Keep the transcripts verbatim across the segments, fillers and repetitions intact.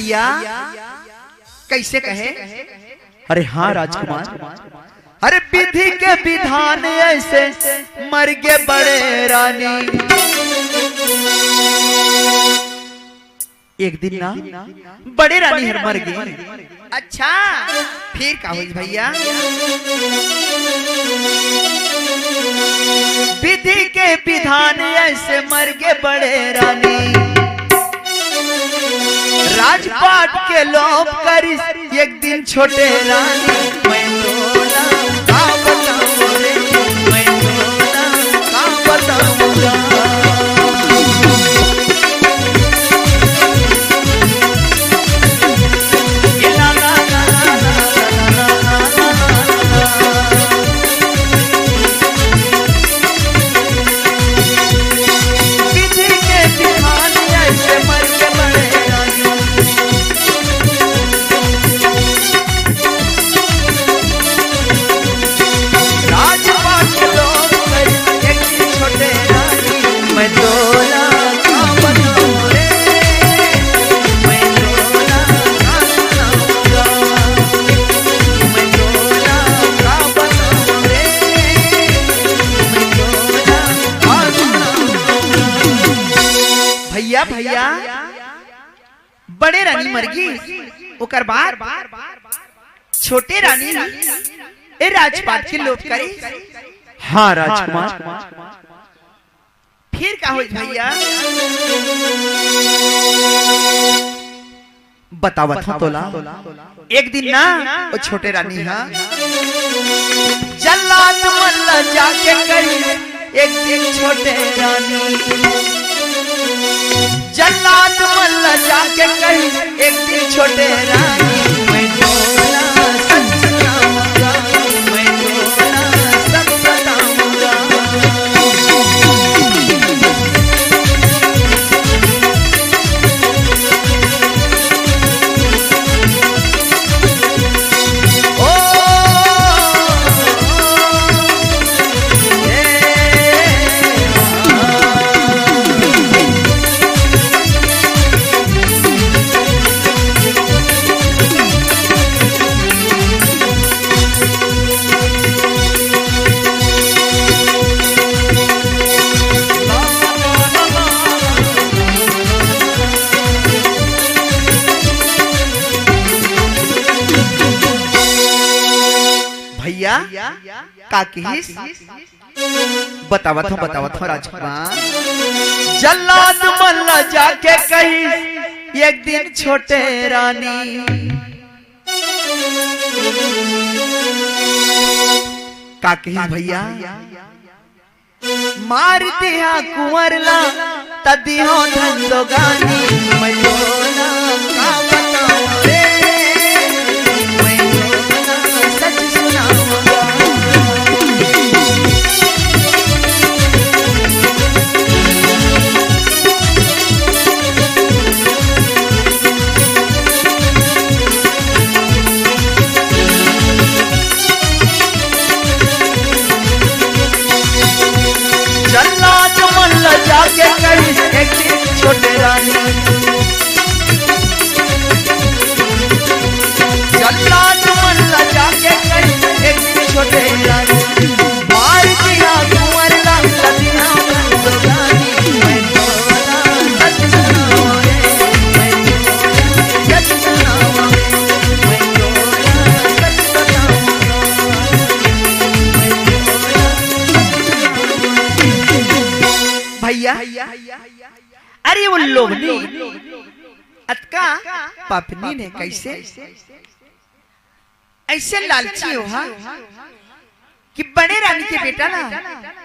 या कैसे कहे? अरे हाँ राजकुमार, अरे विधि के विधान ऐसे मर गे बड़े रानी। एक दिन ना बड़े रानी हर मर गे। अच्छा, फिर का होइस भैया? विधि के विधान ऐसे मर गे बड़े रानी, राजपाट के लोप करिस एक दिन छोटे रानी। मैं तोला का बताऊं रे, मैं तोला का बताऊं गा। विधि के विधान ऐसे मर के बड़े रानी। राजपाट लोग करी एक छोटे रानी, मैं तोला का बताऊं रे, मैं तोला का सुनाऊंगा, मैं तोला का बताऊं रे, मैं तोला का सुनाऊंगा। भैया, भैया, बड़े रानी मर गे, ओकर बाद छोटे रानी ए राजपाट के लोप करे। हाँ राजकुमार, फिर का होइस भैया? बतावत हूँ तोला। एक दिन ना ओ छोटे रानी हा जल्लाद मन ला जाके कही, एक दिन छोटे रानी, जल्लाद मन ला जाके कही, एक दिन छोटे रानी, मैं तोला सच सुनाऊंगा, मैं तोला सब बताऊंगा। भैया, का किहिस? बतावत हूँ, बतावत हूँ राजकुमार। जल्लाद मन ला जाके कही, एक दिन छोटे रानी। का किहिस भैया? मार दिहा कुंवर ला, त दिहो धन दोगानी। मैं तोला का बताऊं रे, मैं तोला सच सुनाऊंगा। जल्लाद मन ला जाके कही एक दिन छोटे रानी, जल्लाद मन ला जाके कही एक दिन छोटे रानी, मार दिहा कुंवर ला, त दिहा धन दोगानी। मैं तोला सच सुनाऊं रे, मैं तोला सच सुनाऊं रे, मैं तोला सच बताऊं रे। भैया, अरे वो लोभनी अतका पापनी ने कैसे ऐसे लालची हो हा कि बड़े रानी के बेटा ला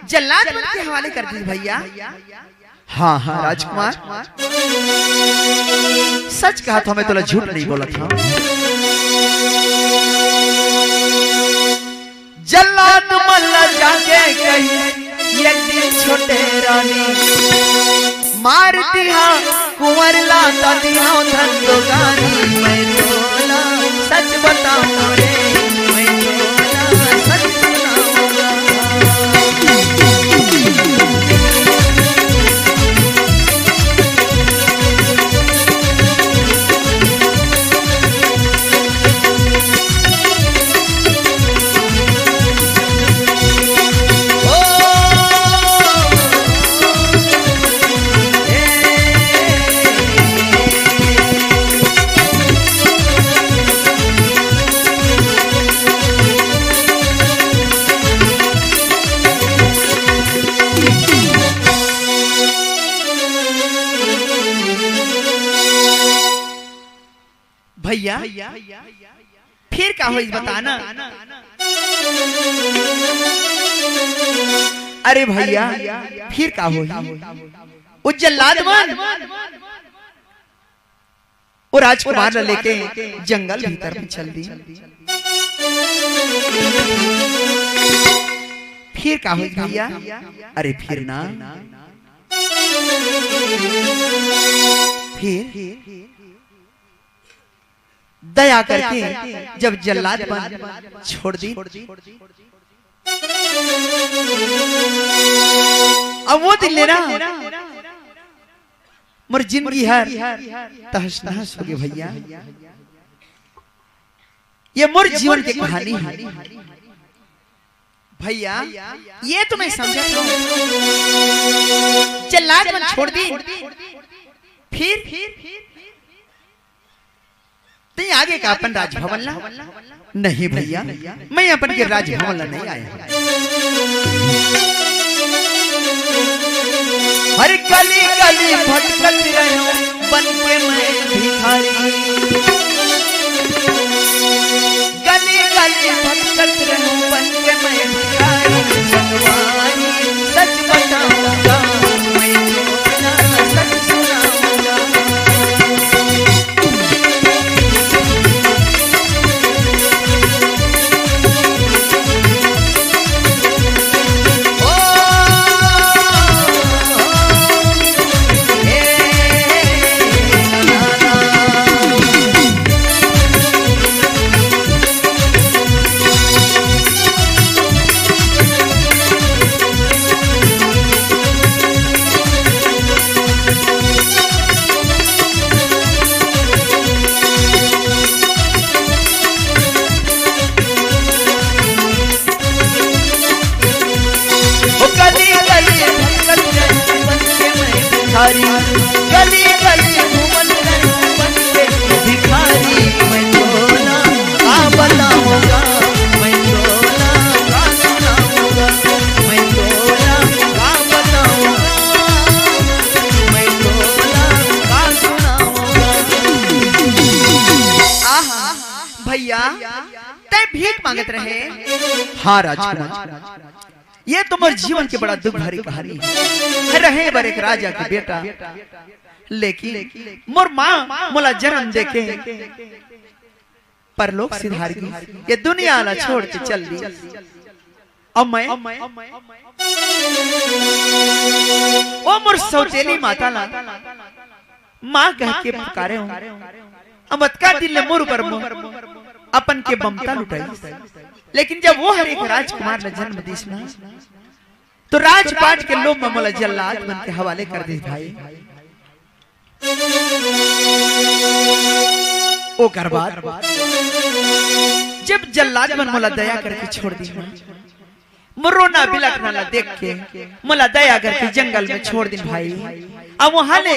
जल्लाद मन के हवाले कर दिस भैया। हाँ, हाँ, राजकुमार, सच कहा था, मैं तोला झूठ नहीं बोला था। जल्लाद मन ला जाके कही, एक दिन छोटे रानी, मार दिहा कुंवर ला, त दिहा धन दोगानी। मैं तोला सच बताऊं रे, मैं तोला सच सुनाऊंगा। भैया, फिर का होइस बताना? अरे भैया, फिर का होही? वो जल्लाद मन वो राजकुमार ला लेके जंगल भीतर में चल दी। फिर का होइस भैया? अरे फिर ना, फिर दया करके जब जल्लाद मन छोड़ दी, अब वो दिन ले ना मोर जिंदगी हर तहस नहस हो गे भैया। ये मोर जीवन के कहानी हे भैया। ये तो मैं समझत हूँ, जल्लाद मन छोड़ दी, फिर तैं आगे का अपन राजभवन ला? नहीं भैया, मैं अपन के राजभवन ला नहीं आया हूँ। हर गली गली भटकत रहूं बन के मैं भिखारी, गली गली भटकत रहूं बन के मैं भिखारी। सच बताऊंगा मैं झूठ ना, सच सुनाऊंगा। ओ गली गली भटकत रहूं बन के मैं भिखारी, गली गली घूमत रहूं बन के भिखारी। मैं तोला का बताऊंगा, मैं तोला का सुनाऊंगा, मैं तोला का बताऊंगा, मैं तोला का सुनाऊंगा। आहा, भैया, तैं भीख मांगत रहे। हाँ राजकुमार, ये तो मोर जीवन के बड़ा दुख भरी कहानी हे। रहे बर एक राजा के बेटा, लेकिन मोर माँ मोला जन्म देके परलोक सिधार गे, ये दुनिया ला छोड़ के चल दी। अउ मैं, ओ मोर सौतेली माता ला माँ कह के पुकारे हूँ। अब अतका दिन ले मोर ऊपर मो-, अपन के ममता लुटाई, लेकिन जब वो हर एक राजकुमार ला जन्म दीस ना, तो राजपाट के लोभ में मोला जल्लाद मन के हवाले कर दीस भाई। ओकर बाद जब जल्लाद मन मोला दया करके छोड़ दीस ना, मोर रोना बिलखना ला देख के मोला दया करके जंगल में छोड़ दीन भाई। अब वहां ले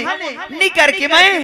निकर के मैं